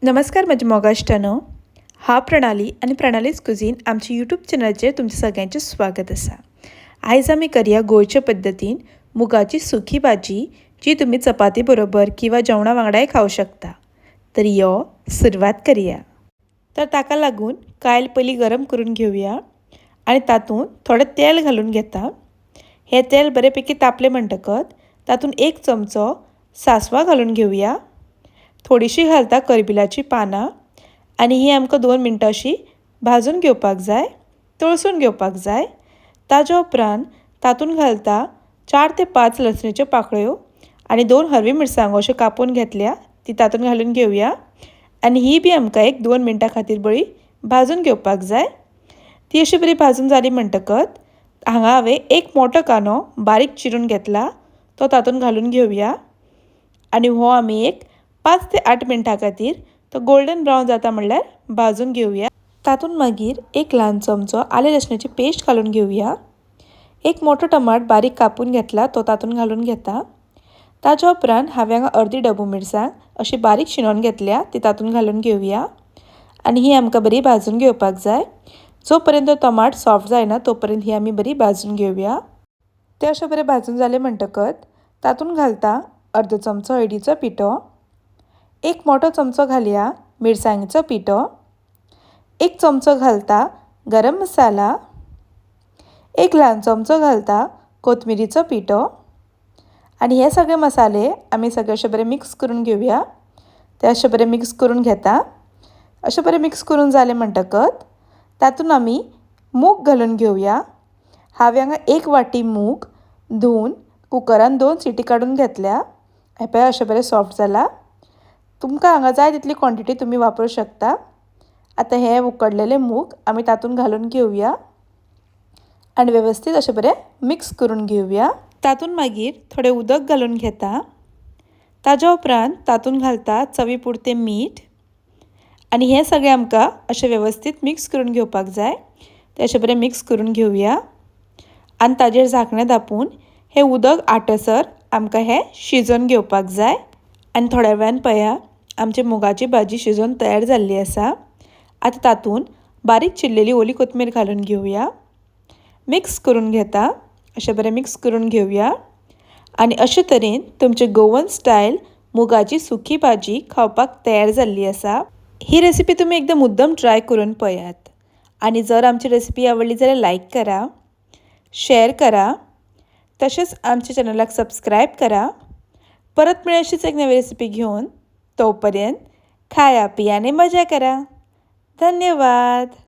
नमस्कार म्हज्या मोगाश्टानो, हांव प्रणाली आनी प्रणालीज कुझीन आमच्या यूट्यूब चॅनलाचेर तुमचें सगळ्यांचें स्वागत आसा. आयज आमी करया गोंयच्या पद्दतीन मुगाची सुकी भाजी, जी तुमी चपाती बरोबर किंवा जेवणा वांगडाय खावं शकता. तर यो सुरवात करया. तर ताका लागून कायल पयलीं गरम करून घेवया आनी तातूंत थोडें तेल घालून घेता. हें तेल बरेपैकी तापलें म्हणटकच तातूंत एक चमचो सांसवां घालून घेवया. थोडीशी घालता करबिलाची पानां आनी ही आमकां 2 मिनटां अशी भाजून घेवपाक जाय, तळसून घेवपाक जाय. ताज्या उपरांत तातूंत घालता 4 ते 5 लसणीच्यो पाकळ्यो आनी 2 हरवी मिरसांगो अश्यो कापून घेतल्या ती तातूंत घालून घेवया आनी ही बी आमकां एक 2 मिनटां खातीर बरी भाजून घेवपाक जाय. ती अशी बरी भाजून जाली म्हणटकच हांगा हांवें एक मोठो कांदो बारीक चिरून घेतला तो तातूंत घालून घेवया आनी हो आमी एक 5 ते 8 मिनटां खातीर तो गोल्डन ब्रावन जाता म्हणल्यार भाजून घेवया. तातूंत मागीर एक ल्हान चमचो आलें लसणाची पेस्ट घालून घेवया. एक मोठो टमाट बारीक कापून घेतला तो तातूंत घालून घेता. ताज्या उपरांत हांवें हांगा अर्दी डबू मिरसांग अशी बारीक शिनोवन घेतल्या ती तातूंत घालून घेवया आनी ही आमकां बरी भाजून घेवपाक जाय. जो पर्यंत टमाट सॉफ्ट जायना तोपर्यंत ही आमी बरी भाजून घेवया. ते अशें बरें भाजून जालें म्हणटकच तातूंत घालता अर्दो चमचो हळदीचो पिठो, एक मोठो चमचो घालया मिरसांगेचो पिठो, एक चमचो घालता गरम मसाला, एक ल्हान चमचो घालता कोथमिरीचो पिठो आनी हे सगळे मसाले आमी सगळे अशे बरे मिक्स करून घेवया. ते अशे बरे मिक्स करून घेता. अशें बरें मिक्स करून जालें म्हणटकच तातूंत आमी मूग घालून घेवया. हांवें हांगा 1 वाटी मूग धुवन कुकरान 2 सिटी काडून घेतल्या. हें पळय अशें बरें सॉफ्ट जाला. तुमकां हांगा जाय तितली क्वॉन्टिटी तुमी वापरूं शकता. आतां हे उकडलेले मूग आमी तातूंत घालून घेवया आनी वेवस्थीत अशें बरें मिक्स करून घेवया. तातूंत मागीर थोडें उदक घालून घेता. ताज्या उपरांत तातूंत घालता चवी पुरतें मीठ आनी हें सगळें आमकां अशें वेवस्थीत मिक्स करून घेवपाक जाय. तें अशें बरें मिक्स करून घेवया आनी ताजेर झाकणें धांपून हें उदक आटसर आमकां हें शिजोवन घेवपाक जाय. आनी थोड्या वेळान पळया आमची मुगाची भाजी शिजोवन तयार जाल्ली आसा. आतां तातूंत बारीक चिरलेली ओली कोथमीर घालून घेवया. मिक्स करून घेता. अशें बरें मिक्स करून घेवया आनी अशे तरेन तुमचे गोवन स्टायल मुगाची सुकी भाजी खावपाक तयार जाल्ली आसा. ही रेसिपी तुमी एकदम मुद्दम ट्राय करून पळयात आनी जर आमची रेसिपी आवडली जाल्यार लायक करा, शेअर करा, तशेंच आमच्या चॅनलाक सबस्क्रायब करा. परत मेळया अशीच एक नवी रेसिपी घेवन. तोपर्यंत खाया पिया आनी मजा करा. धन्यवाद.